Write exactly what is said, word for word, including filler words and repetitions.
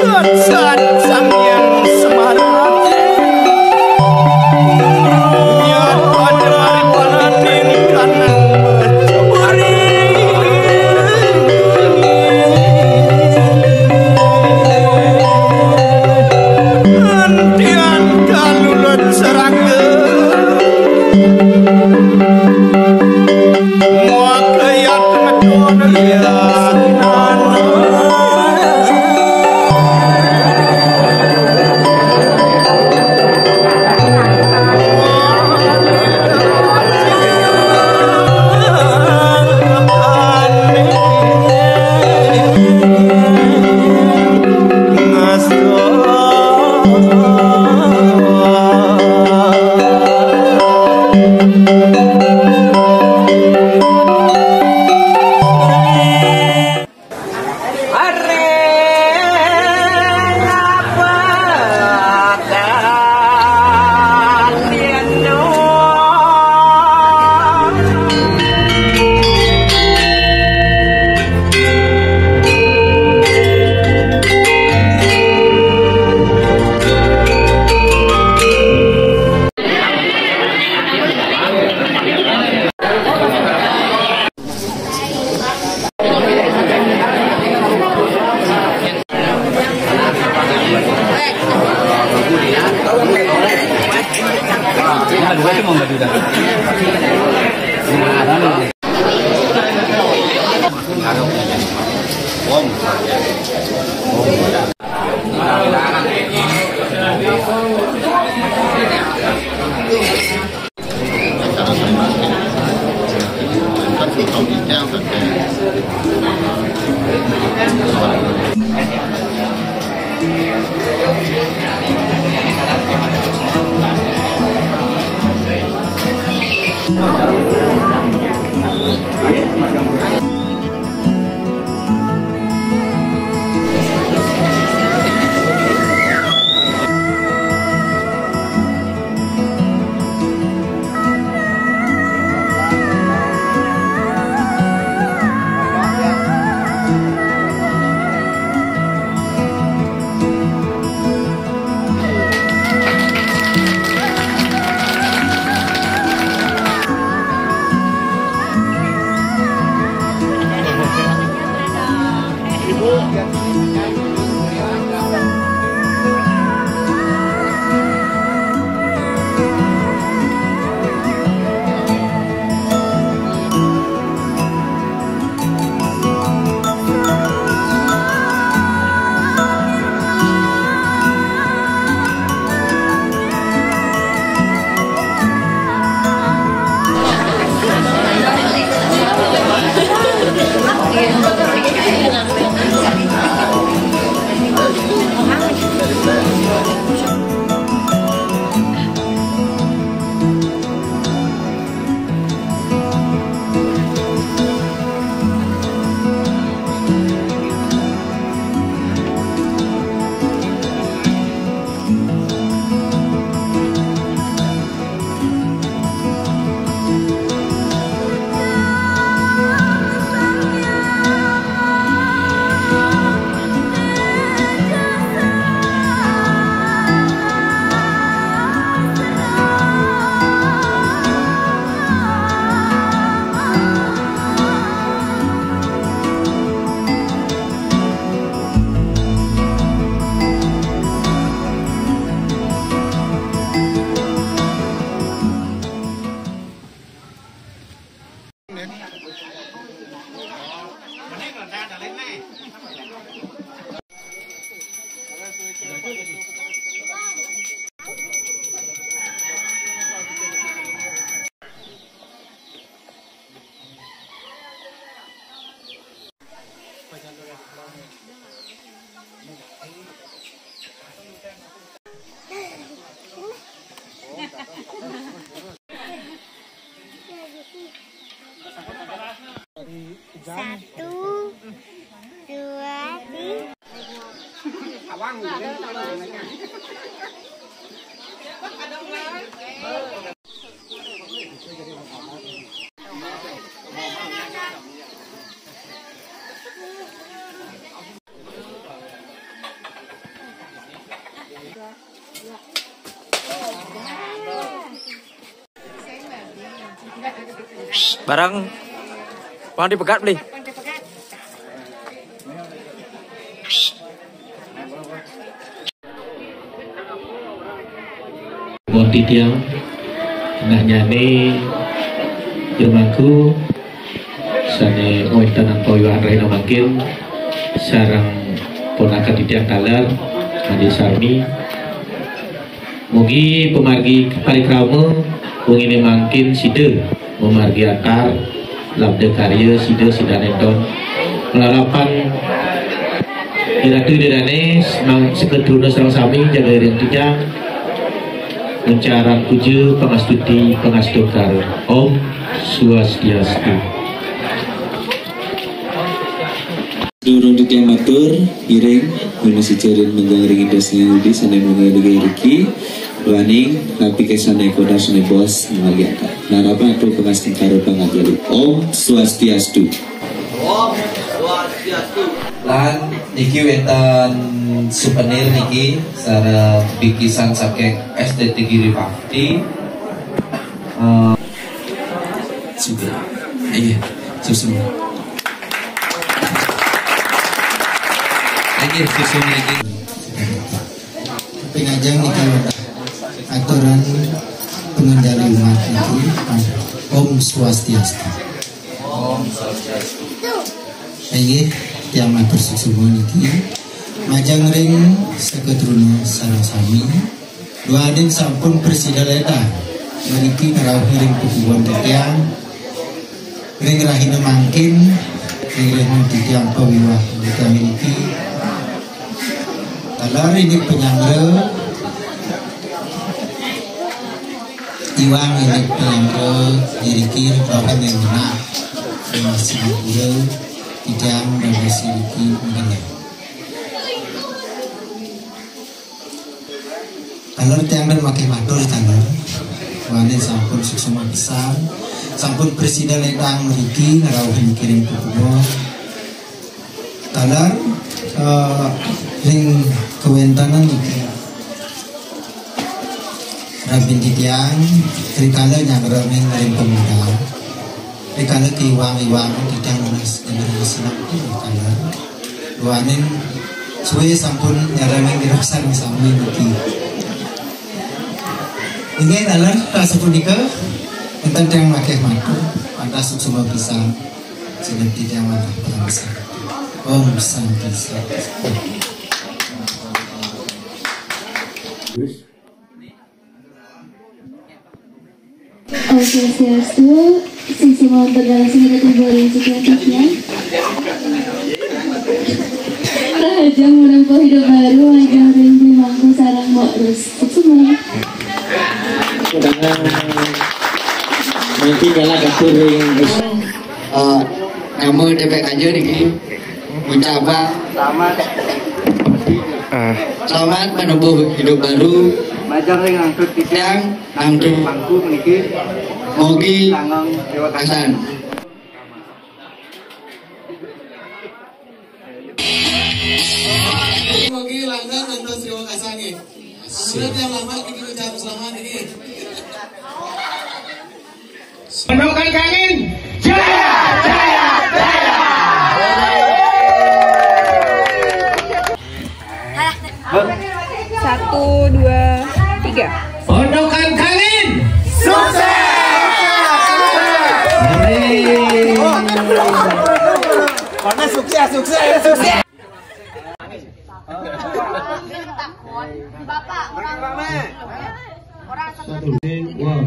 Sat-sat Sang Hyang Semar. Nyat pada pananing kanang. Antian kalulut serangga. Muaka yat ngeton ya. Satu, dua, tiga. Barang, mau dipegat beli? Mohon titiang, nah nyane jero mangku, sane wonten pawiwahan rahina mangkin, sareng ponakan titiang taler, Ade Sarmi. Mugi pamargi parikrama wengine mangkin sida mamargi antar labda karya sida sidaning ton. Malarapan Ida Dane, mang seketruna sareng sami jaga ring titiang. Mencarang puja pangastuti pangastungkara. Om Swastiastu. Durung titiang matur, ngiring, muna sicarin menjang ring Ida Sang Hyang Widhi sane mungguh ring riki, waning, napi kesane kodas ne bos, manggiaka. Narapan atur pangastungkara pangajali. Om Swastiastu. Om Swastiastu. Lan niki wenten souvenir niki, sareng bingkisan saking S D T Giri Bakti. Eh, Sudah. Iya, susu. Lagi susu lagi. Pengajeng niki aturan pengendali umat niki. Om Swastiastu. Inggih, tiang matur suksma niki. Majeng ring seketruna sareng sami. Duaning sampun prasida ledang mriki ngrauh ring pakubuhan titiang. Ring rahina mangkin, ring rahina titiang pawiwah titiang niki. Taler indik panyanggra, iwang indik panyanggra, iriki rauh ring genah, ring sinampura, titiang dados iriki magenah. Taler tiang dan makin matur taler. Wani sampun suksma pisan. Sampun prasida ledang mriki ngrauhin kiring pakubuhan. Taler, eh, ring kawéntenan niki. Rabin titiang, rikala nyanggra ring pamodal. Rikala kiwang-iwang titiang nunas dengan senang rikala. Duaning suwe sampun nyarengin ring sareng sami niki. Inggih taler, sapunika, wénten tiang makin matur, wantah suksma pisan, sineb titiang wantah pisan. Om Santi Santi. Om Swastiastu, suksma berdalam semangat ibu ring titiang. Rahajeng menempuh hidup baru, majeng ring Bli Mangku sareng Mbok Rus. Suksma. Nanti kalah katur ring. Eh, nama D P K J niki. Ucap apa? Selamat. Ah. Selamat menempuh hidup baru. Majeng ring nangtut titiang, nangtut mangku niki. Mogi langgeng sriwakasan. Mogi langgeng ngantos sriwakasan nggih. Surat yang lama niki ucap selamat niki. Pondokan Kangin, jaya, jaya, jaya. Satu, dua, tiga. Pondokan Kangin, sukses. Warna sukses, sukses, sukses. Bapak, orang, orang satu. Satu. Wah.